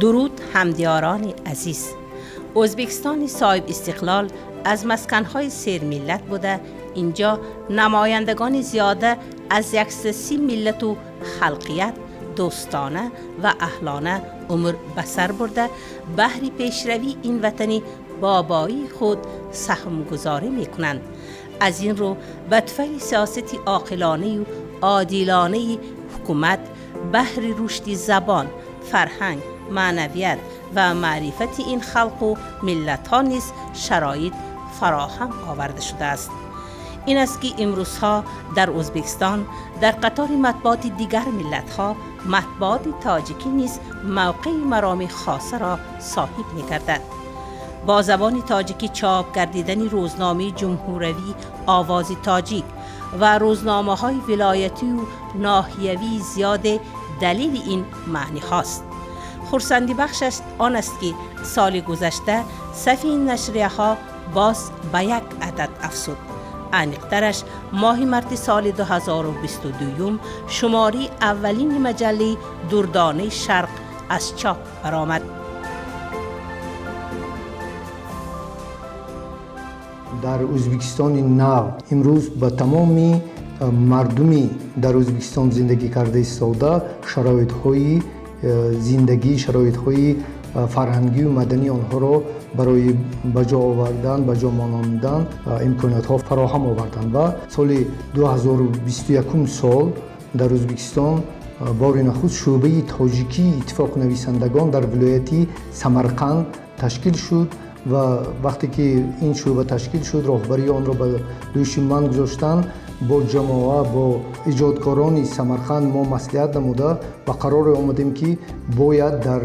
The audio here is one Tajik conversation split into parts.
Дуруд, ҳамдиёрони азиз! Ӯзбекистони соҳиб истиқлол аз масканҳои сермиллат буда, инҷо намояндагони зиёда аз 130 миллату халқият дӯстона ва аҳлона умр ба сар бурда, баҳри пешравии ин ватани бобоии худ саҳмгузорӣ мекунанд. Аз ин рӯ, ба туфайли сиёсати оқилонаю одилонаи ҳукумат баҳри рушди забон, фарҳанг, маънавият ва маърифати ин халқу миллатҳо низ шароит фароҳам оварда шудааст. Ин аст, ки имрӯзҳо дар Ӯзбекистон дар қатори матбуоти дигар миллатҳо матбуоти тоҷикӣ низ мавқеи мароми хосаро соҳиб мегардад. Бо забони тоҷикӣ чоп гардидани рӯзномаи ҷумҳуравии «Овози тоҷик» ва рӯзномаҳои вилоятию ноҳиявии зиёде далели ин маъниҳост. Хурсандибахшаш он аст, ки соли гузашта сафи ин нашрияҳо боз ба як адад афзуд. Аниқтараш, моҳи марти соли 2022 шумораи аввалини маҷаллаи «Дурдонаи Шарқ» аз чоп баромад. Дар Ӯзбекистони нав имрӯз ба тамоми мардуми дар Ӯзбекистон зиндагӣ карда истода шароитҳои зиндагӣ, шароитҳои фарҳангию мадании онҳоро барои ба ҷо овардан, ба ҷо монондан имкониятҳо фароҳам оварданд ва соли 2021 сол дар Ӯзбекистон бори нахуст шӯъбаи тоҷикии Иттифоқи нависандагон дар вилояти Самарқанд ташкил шуд. Ва вақте ки ин шӯъба ташкил шуд, роҳбарии онро ба дӯши ман гузоштанд. Бо ҷамоа, бо иҷодкорони Самарқанд мо маслиҳат намуда, ба қароре омадем, ки бояд дар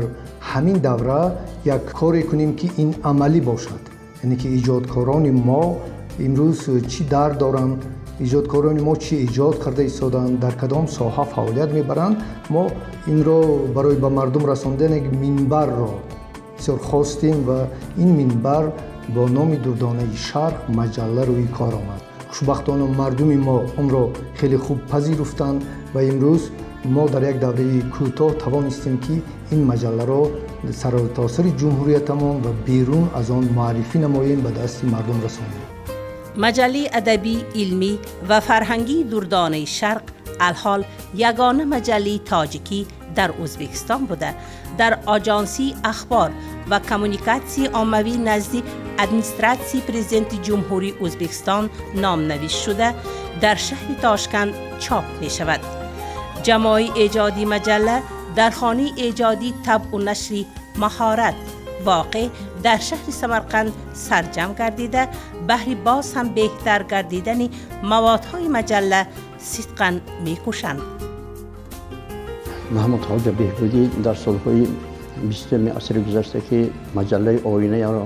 ҳамин давра як коре кунем, ки ин амалӣ бошад, яъне ки иҷодкорони мо имрӯз чӣ дард доранд, иҷодкорони мо чӣ эҷод карда истодаанд, дар кадом соҳа фаъолият мебаранд. Мо инро барои ба мардум расондан як минбарро бисёр хостем ва ин минбар бо номи «Дурдонаи Шарқ» маҷалла рӯи кор омад. Хушбахтона, мардуми мо онро хеле хуб пазируфтанд ва имрӯз мо дар як давраи кӯтоҳ тавонистем, ки ин маҷалларо саротосари ҷумҳуриятамон ва берун аз он муаррифӣ намоем, ба дасти мардум расонем. Маҷаллаи адабӣ, илмӣ ва фарҳангии «Дурдонаи Шарқ» алҳол ягона маҷаллаи тоҷикӣ дар Ӯзбекистон буда, дар Оҷонсии ахбор ва коммуникатсияи оммавӣ назди Администратсияи Президенти Ҷумҳурии Ӯзбекистон номнавис шуда, дар шаҳри Тошканд чоп мешавад. Ҷамоаи эҷодии маҷалла дар хонаи эҷодии табъу нашри «Маҳорат», воқеъ дар шаҳри Самарқанд, сарҷамъ гардида, баҳри боз ҳам беҳтар гардидани маводҳои маҷалла сидқан мекӯшанд. Маҳмуд Хоҷа Беҳбудӣ дар солҳои 20-уми асри гузашта, ки маҷаллаи «Оинаро»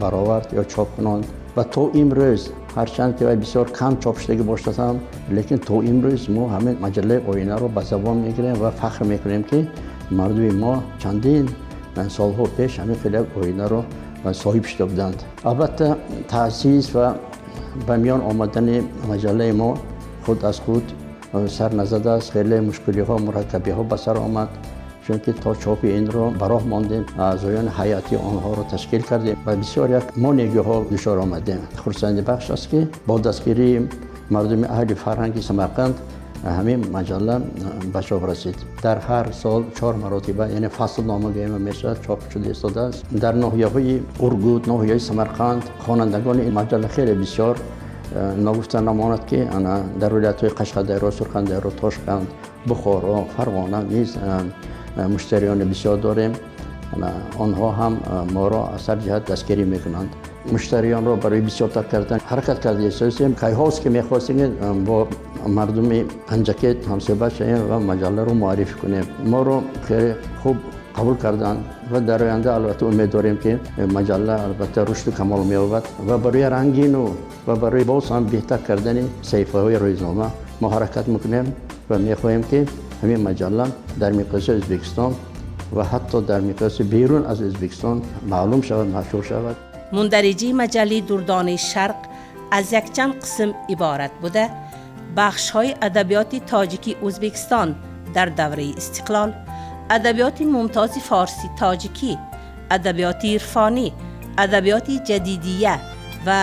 баровард ё чоп кунонд ва то имрӯз, ҳарчанд ки вай бисёр кам чоп шудагӣ бошад ҳам, лекин то имрӯз мо ҳамин маҷаллаи «Оинаро» ба забон мегирем ва фахр мекунем, ки мардуми мо чандин солҳо пеш ҳамин хел як оинаро соҳиб шуда буданд. Албатта, таъсис ва ба миён омадани маҷаллаи мо худ аз худ сар назадааст. Хеле мушкилиҳо, мураккабиҳо ба сар омад, чунки то чопи инро ба роҳ мондем, аъзоёни ҳайати онҳоро ташкил кардем ва бисёр як монеъгиҳо дучор омадем. Хурсандибахш аст, ки бо дастгирии мардуми аҳли фарҳанги Самарқанд ҳамин маҷалла ба чоп расид. Дар ҳар сол чор маротиба, яъне фаслнома гӯем мешавад, чоп шуда истодааст. Дар ноҳияҳои Ургут, ноҳияи Самарқанд хонандагони ин маҷалла хеле бисёр. Ногуфта намонад, ки дар вилоятҳои Қашқадарё, Сурхандарё, Тошканд, Бухоро, Фарғона низ муштариёни бисёр дорем. Онҳо ҳам моро аз ҳар ҷиҳат дастгирӣ мекунанд. Муштариёнро барои бисёртар кардан ҳаракат карда истодем. Кайҳост, ки мехостем бо мардуми Панҷакент ҳамсӯҳбат шавем ва маҷалларо муаррифӣ кунем. Моро хеле хуб қабул карданд ва дар оянда, албатта, умед дорем, ки маҷалла, албатта, рушду камол меёбад ва барои рангину ва барои боз ҳам беҳтар кардани саҳифаҳои рӯзнома мо ҳаракат мекунем ва мехоҳем, ки ҳамин маҷалла дар миқёси Ӯзбекистон ва ҳатто дар миқёси берун аз Ӯзбекистон маълум шавад, машҳур шавад. Мундариҷаи маҷаллаи «Дурдонаи Шарқ» аз якчанд қисм иборат буда, бахшҳои адабиёти тоҷики Ӯзбекистон дар давраи истиқлол, Адабиёти мумтози форсӣ тоҷикӣ, адабиёти ирфонӣ, адабиёти ҷадидия ва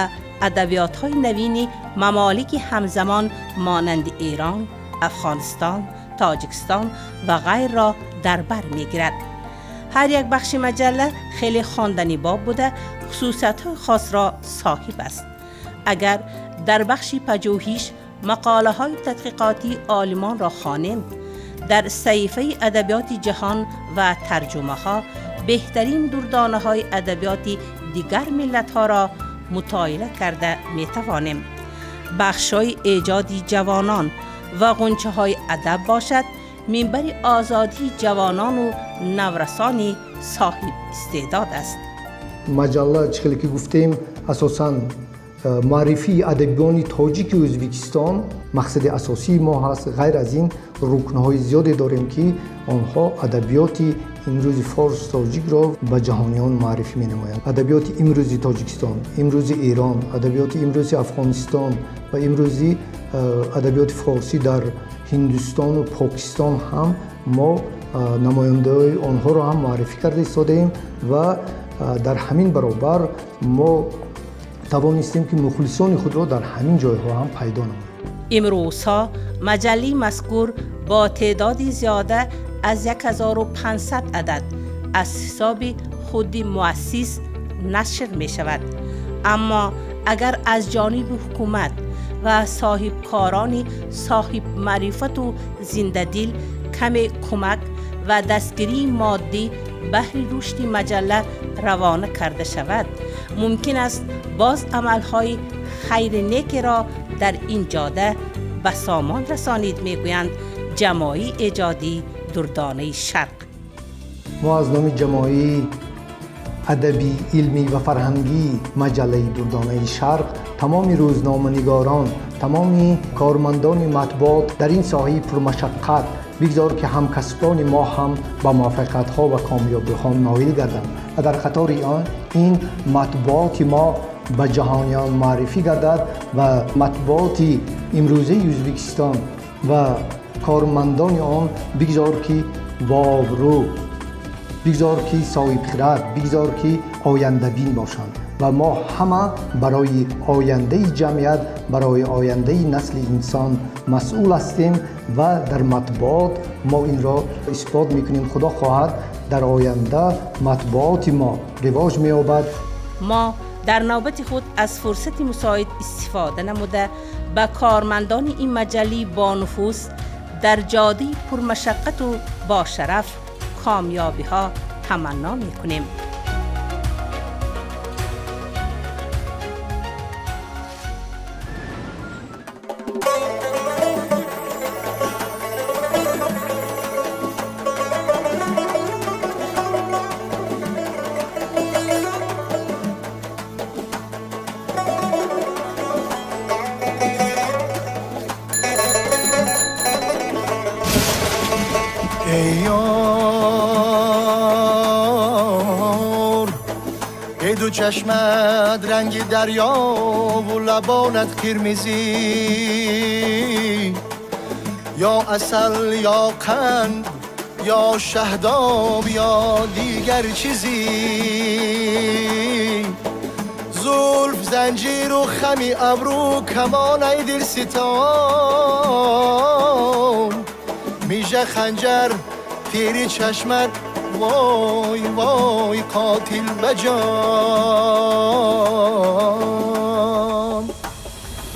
адабиётҳои навини мамолики ҳамзамон монанди Эрон, Афғонистон, Тоҷикистон ва ғайрро дар бар мегирад. Ҳар як бахши маҷалла хеле хонданибоб буда, хусусиятҳои хосро соҳиб аст. Агар дар бахши пажӯҳиш мақолаҳои тадқиқотии олимонро хонем, дар саҳифаи адабиёти ҷаҳон ва тарҷумаҳо беҳтарин дурдонаҳои адабиёти дигар миллатҳоро мутолиа карда метавонем. Бахшҳои эҷоди ҷавонон ва ғунчаҳои адаб бошад, минбари озодии ҷавонону наврасони соҳиб истеъдод аст. Маҷалла, чӣ хеле ки гуфтем, асосан маърифии адабиёни тоҷики Ӯзбекистон мақсади асосии мо ҳаст. Ғайр аз ин, рукнҳои зиёде дорем, ки онҳо адабиёти имрӯзи форс тоҷикро ба ҷаҳониён маърифӣ менамоянд. Адабиёти имрӯзи Тоҷикистон, имрӯзи Эрон, адабиёти имрӯзи Афғонистон ва имрӯзи адабиёти форсӣ дар Ҳиндустону Покистон ҳам мо намояндаҳои онҳоро ҳам маърифӣ карда истодаем ва дар ҳамин баробар мо тавонистем, ки мухлисони худро дар ҳамин ҷойҳо ҳам пайдо намоем. Имрӯзҳо маҷаллаи мазкур бо теъдоди зиёда аз 1500 адад аз ҳисоби худи муассис нашр мешавад. Аммо агар аз ҷониби ҳукумат ва соҳибкорони соҳибмаърифату зиндадил каме кӯмак ва дастгирии моддӣ баҳри рушди маҷалла равона карда шавад, мумкин аст боз амалҳои хайри некеро дар ин ҷода ба сомон расонид, мегӯянд ҷамоаи эҷодии Дурдонаи Шарқ. Мо аз номи ҷамоаи адабӣ, илмӣ ва фарҳангии маҷаллаи Дурдонаи Шарқ тамоми рӯзноманигорон, тамоми кормандони матбуот дар ин соҳаи пурмашаққат бигзор, ки ҳамкасбони мо ҳам ба муваффақиятҳо ва комёбиҳо ноил гарданд ва дар қатори он ин матбуоти мо ба ҷаҳониён маърифӣ гардад ва матбуоти имрӯзаи Ӯзбекистон ва кормандони он бигзор, ки бообрӯ, бигзор, ки соҳибхирад, бигзор, ки ояндабин бошанд ва мо ҳама барои ояндаи ҷамъият, барои ояндаи насли инсон масъул ҳастем ва дар матбуот мо инро исбот мекунем. Худо хоҳад, дар оянда матбуоти мо ривоҷ меёбад. Мо дар навбати худ аз фурсати мусоид истифода намуда, ба кормандони ин маҷаллаи бонуфуз дар ҷодаи пурмашаққату бошараф комёбиҳо таманно мекунем. Эй ёр, эй ду чашмат ранги дарёву лабонат қирмизӣ, ё асал, ё қанд, ё шаҳдоб, ё дигар чизӣ. Зулф занҷиру хами абрӯ камон, ай дилситон, мижа ханҷар, тири чашмат, вой вой, қотил ба ҷон.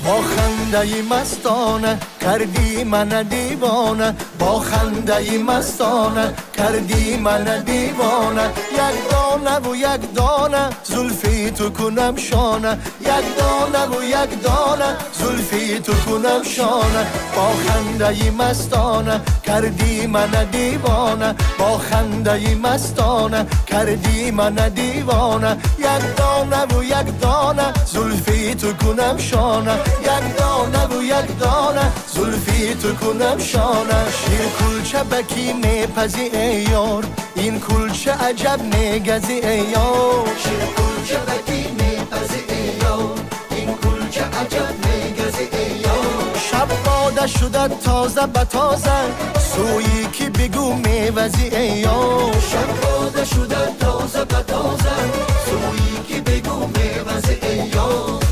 Бо хандаи мастона кардӣ мана девона, бо хандаи мастона кардӣ мана девона. Як донаву як дона зулфи ту кунам шона, як донаву як дона зулфи ту кунам шона. Бо хандаи мастона кардӣ мана девона, бо хандаи мастона кардӣ мана девона. Як донаву як дона зулфи ту кунам шона, як донаву як дона зулфи ту кунам шона. Шир кулча ба кӣ мепазӣ, эй ёр? Ин кулча аҷаб мегазӣ, эй ёр. Шир кулча ба кӣ мепазӣ, эй ёр? Ин кулча аҷаб мегазӣ, эй ёр. Шаб бода шуда тоза ба тоза сӯи ки بگو میوزی ای یار. شب شده تازه به تازه، سویی که بگو میوزی ای یار.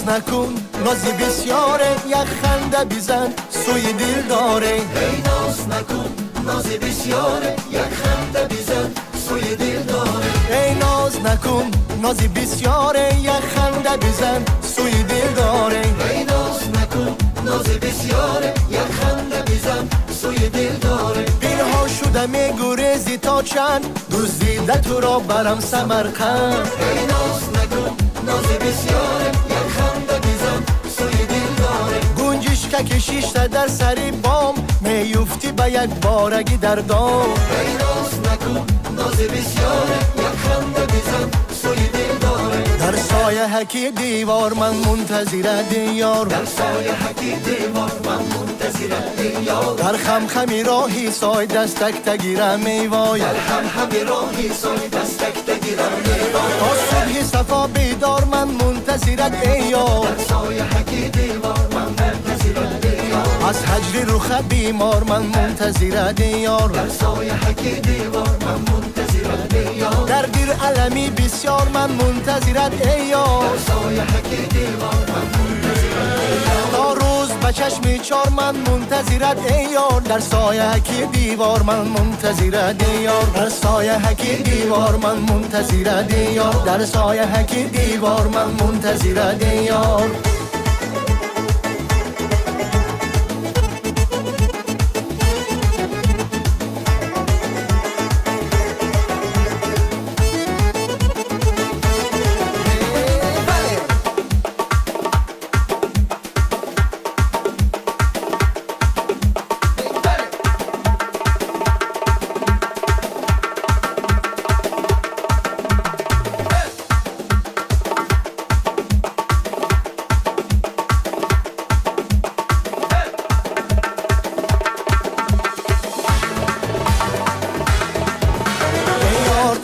نکن نازی بسیاره، یک خنده بزن سوی دل داره. ای ناز نکن نازی بسیاره، یک خنده بزن سوی دل داره. ای ناز نکن نازی بسیاره، یک خنده بزن سوی دل داره. ای ناز نکن نازی بسیاره، یک خنده بزن سوی دل داره. پینها شده میگریزی تا چند، دزدیده تو را برم سمرقند. ای ناز نکن نازی بسیاره، یک خنده بزن سوی دل داره. گنجشکک شیشته در سری بام، میفتی به یک بارگی در دام. ای ناز نکن نازی بسیاره، یک خنده بزن سوی دل داره. در سایه حکی دیوار من منتظر دیار، در سایه حکی دیوار من منتظر دیار. در خمخمی راهی سای دستک تگیرم ای وای، در خمخمی راهی سای دستک تگیرم ای وای. تا صبح صفا بیدار من منتظرت ای یار، در سایه حکی دیوار من منتظر دیار. از هجر رخ بیمار من منتظر دیار، در سایه حکی دیوار من منتظر دیار. در دیر علمی بسیار من منتظرت ای یار، در سایه حکی دیوار من منتظر دیار. تا روز به چشم چار من منتظرت ای یار، در سایه حکی دیوار من منتظر دیار. در سایه حکی دیوار من منتظر دیار، در سایه حکی دیوار من منتظر دیار.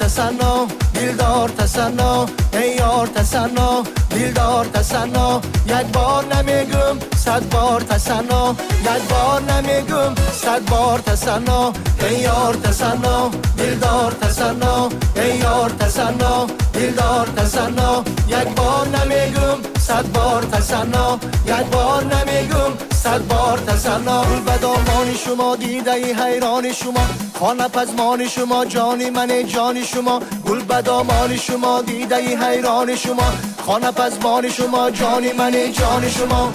تسنا دلدار تسنا، ای یار تسنا دلدار تسنا. یک بار نمیگم صد بار تسنا، یک بار نمیگم صد بار تسنا. ای یار تسنا دلدار تسنا، ای یار تسنا دلدار تسنا. یک بار نمیگم صد بار تسنا، یک بار نمیگم صد بار تسنا. گل به دامان شما دیده ای حیران شما، خانه پزمان شما جانی من جان شما. گل به دامان شما دیده ای حیران شما، خانه پزمان شما جانی من جان شما.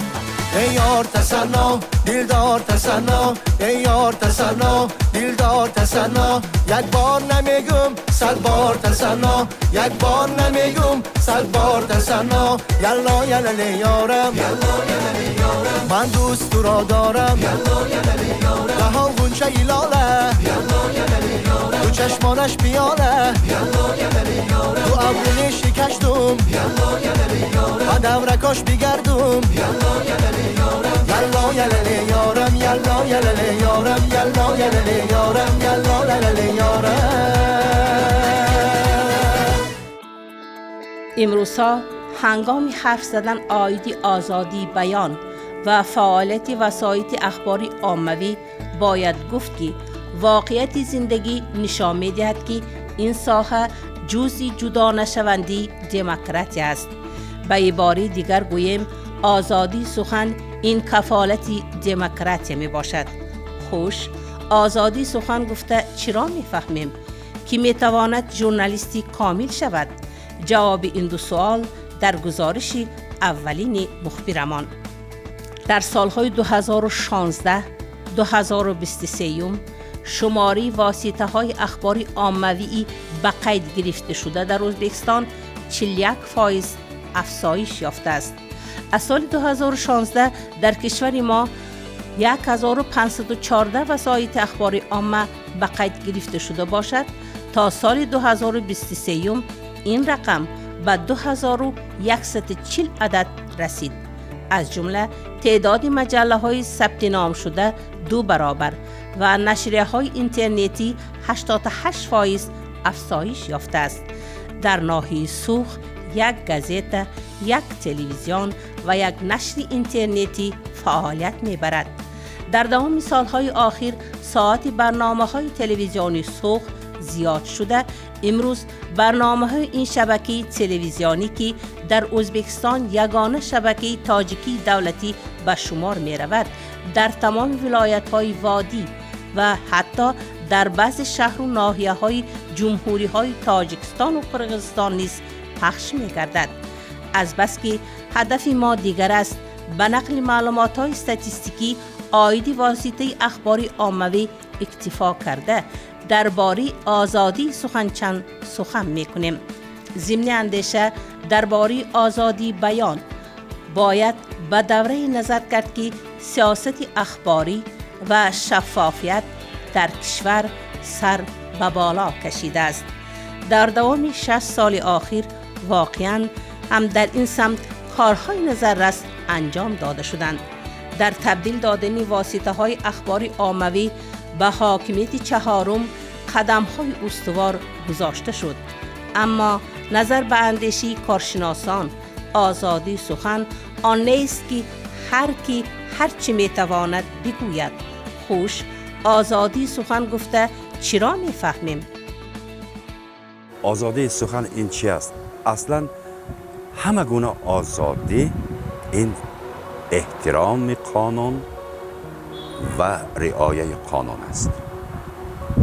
ای یار تسنا دلدار تسنا، ای یار تسنا دلدار تسنا. یک بار نمیگم صد بار تسنا، یک بار نمیگم صد بار تسنا. یلا یلا یارم، یلا یلا یارم، من دوست تو را دارم. یلا یلا یارم، دهان غنچه لاله، یلا یلا یارم، تو چشمانش پیاله، یلا یلا یارم، تو ابرونی شکشتم، یلا یلا یارم، و دورکاش بگردم، یلا یلا یارم، یلا یلا یارم، یلا یلا یارم، یلا یلا یارم، یلا یلا یارم. امروزها هنگام حرف زدن عاید آزادی بیان و فعالیت وسایط اخباری عاموی باید گفت که واقعیت زندگی نشان می‌دهد که این ساحه جزئی جدا نشوندی دموکراتی است. به عباره دیگر گوییم آزادی سخن این کفالت دموکراتی می باشد. خوش آزادی سخن گفته چرا می فهمیم که می تواند ژورنالیستی کامل شود؟ جواب این دو سوال در گزارش اولین مخبرمان. در سالهای 2016 2023 شماری واسطه های اخباری عاموی به قید گرفته شده در ازبکستان 41% افزایش یافته است. از سال 2016 در کشور ما 1514 وسایط اخباری عامه به قید گرفته شده باشد. تا سال 2023 این رقم ба 2140 адад расид. Аз ҷумла теъдоди маҷаллаҳои сабти ном шуда 2 баробар ва нашрияҳои интернетӣ 88% афзоиш ёфтааст. Дар ноҳияи Суғд як газета, як телевизион ва як нашри интернетӣ фаъолият мебарад. Дар давоми солҳои охир соати барномаҳои телевизиони Суғд зиёд шуда, имрӯз барномаҳои ин шабакаи телевизионӣ, ки дар Ӯзбекистон ягона шабакаи тоҷикии давлатӣ ба шумор меравад, дар тамоми вилоятҳои водӣ ва ҳатто дар баъзе шаҳру ноҳияҳои ҷумҳуриҳои Тоҷикистону Қирғизистон низ пахш мегардад. Азбаски ҳадафи мо дигар аст, ба нақли маълумотҳои статистикӣ оиди воситаи ахбори оммавӣ иктифо карда, дар бораи озодии сухан чанд сухан мекунем. Зимни андеша дар бораи озодии баён бояд ба даврае назар кард, ки сиёсати ахборӣ ва шаффофият дар кишвар сар ба боло кашидааст. Дар давоми 60 соли охир воқеан ҳам дар ин самт корҳои назаррас анҷом дода шуданд. Дар табдил додани воситаҳои ахбори оммавӣ ба ҳокимияти чаҳорум қадамҳои устувор гузошта шуд. Аммо назар ба андешаи коршиносон, озодии сухан он нест, ки ҳар кӣ ҳар чӣ метавонад бигӯяд. Хуш, озодии сухан гуфта чиро мефаҳмем? Озодии сухан ин чи аст? Аслан ҳама гуна озодӣ ин эҳтироми қонун ва риояи қонун аст.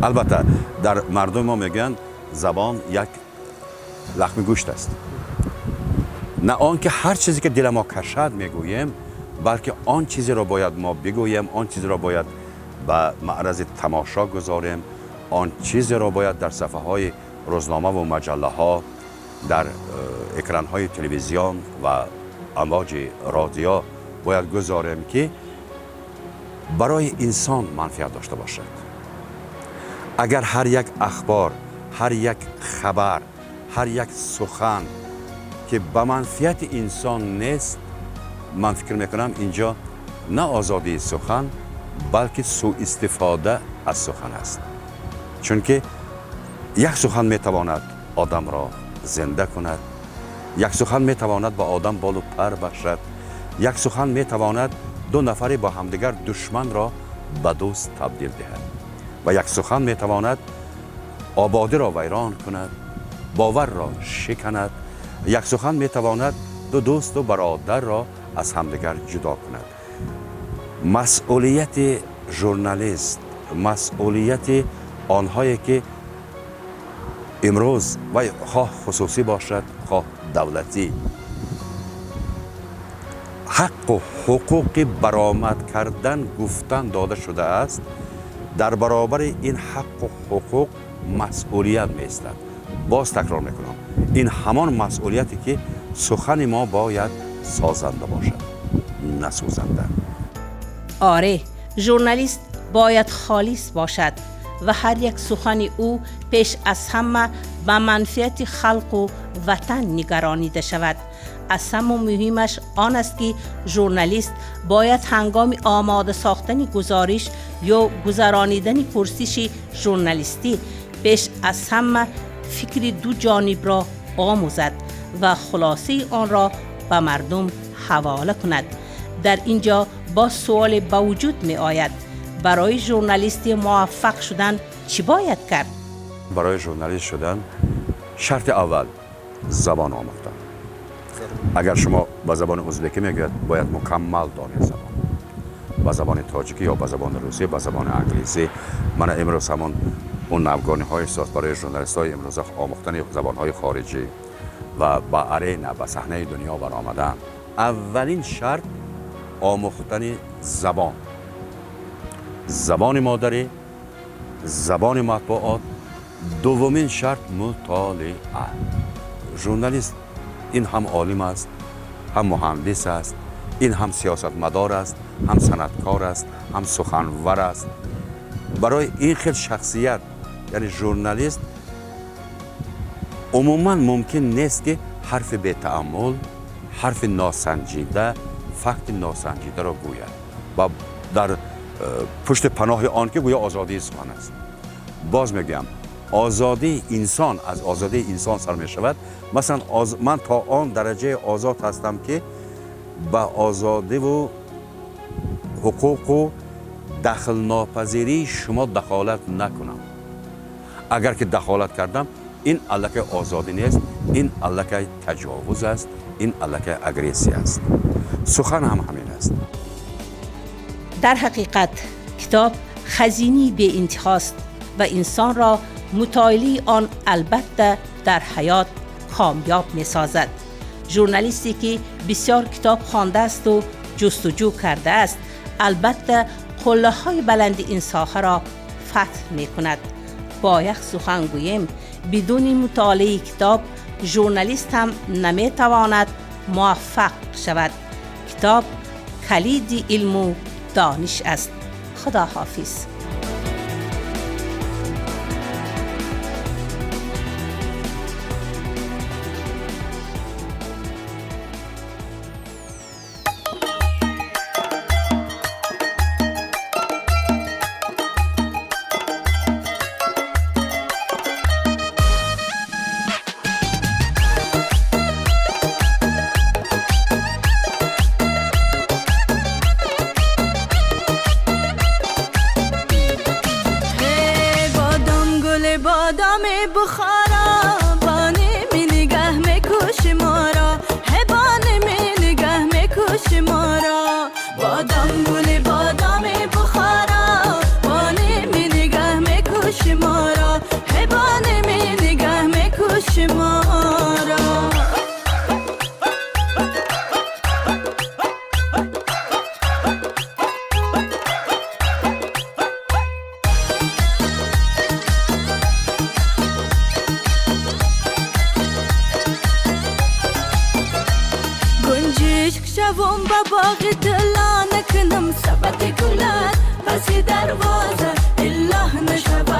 Албатта, дар мардуми мо мегӯянд, забон як лахми гӯшт аст. На он ки ҳар чизе ки дила мо кашад мегӯем, балки он чизеро бояд мо бигӯем, он чизеро бояд ба маърази тамошо гузорем, он чизеро бояд дар сафҳаҳои рӯзномаву маҷаллаҳо, дар экранҳои телевизион ва амвоҷи радио бояд гузорем, ки барои инсон манфиат дошта бошад. Агар ҳар як ахбор, ҳар як хабар, ҳар як сухан ки ба манфиати инсон нест, ман фикр мекунам, инҷо на озодии сухан, балки сӯистифода аз сухан аст. Чунки як сухан метавонад одамро зинда кунад, як сухан метавонад ба одам болу пар бахшад, як сухан метавонад ду нафари бо ҳамдигар душманро ба дӯст табдил диҳад ва як сухан метавонад ободиро вайрон кунад, боварро шиканад, як сухан метавонад ду дӯсту бародарро аз ҳамдигар ҷудо кунад. Масъулияти журналист, масъулияти онҳое ки имрӯз вай хоҳ хусусӣ бошад, хоҳ давлатӣ, ҳаққу ҳуқуқи баромад кардан, гуфтан дода шудааст, дар баробари ин ҳаққу ҳуқуқ масъулият меистад. Боз такрор мекунам, ин ҳамон масъулияте ки сухани мо бояд созанда бошад, на сӯзанда. Оре, журналист бояд холис бошад ва ҳар як сухани ӯ пеш аз ҳама ба манфиати халқу ватан нигаронида шавад. Аз ҳама муҳимаш он аст, ки журналист бояд ҳангоми омода сохтани гузориш ё гузаронидани пурсиши журналистӣ пеш аз ҳама фикри ду ҷонибро омӯзад ва хулосаи онро ба мардум ҳавола кунад. Дар ин ҷо боз суоле ба вуҷуд меояд: барои журналисти муваффақ шудан чӣ бояд кард? Барои журналист шудан шарти аввал забон омӯхтан. Агар шумо ба забони узбекӣ мегӯяд, бояд мукаммал донед забон, ба забони тоҷикӣ ё ба забони русӣ, ба забони англисӣ. Мана имрӯз ҳамон он навгониҳои соз барои журналистҳои имрӯза омӯхтани забонҳои хориҷӣ ва ба арена, ба саҳнаи дунё баромадан. Аввалин шарт омӯхтани забон, забони модарӣ, забони матбуот. Дуввумин шарт мутолиа. Журналист ин ҳам олим аст, ҳам муҳандис аст, ин ҳам сиёсатмадор аст, ҳам санъаткор аст, ҳам суханвар аст. Барои ин хел шахсият, яъне журналист, умуман мумкин нест, ки ҳарфи бетааммул, ҳарфи носанҷида, факти носанҷидаро гӯяд ва дар пушти паноҳи он ки гӯё озодии сухан аст. Боз мегӯям, озодии инсон аз озодии инсон сар мешавад. Масалан, ман то он дараҷаи озод ҳастам, ки ба озодиву ҳуқуқу дахлнопазирии шумо дахолат накунам. Агар ки дахолат кардам, ин аллакай озодӣ нест, ин аллакай таҷовуз аст, ин аллакай агрессия аст. Сухан ҳам ҳамин аст. Дар ҳақиқат, китоб хазинаи беинтиҳост ва инсонро мутолиаи он албатта дар ҳаёт комёб месозад. Журналисте ки бисёр китоб хондаасту ҷустуҷӯ кардааст, албатта қуллаҳои баланди ин соҳаро фатҳ мекунад. Бо як сухан гӯем, бидуни мутолиаи китоб журналист ҳам наметавонад муваффақ шавад. Китоб калиди илму дониш аст. Худо ҳофиз. Darwaza.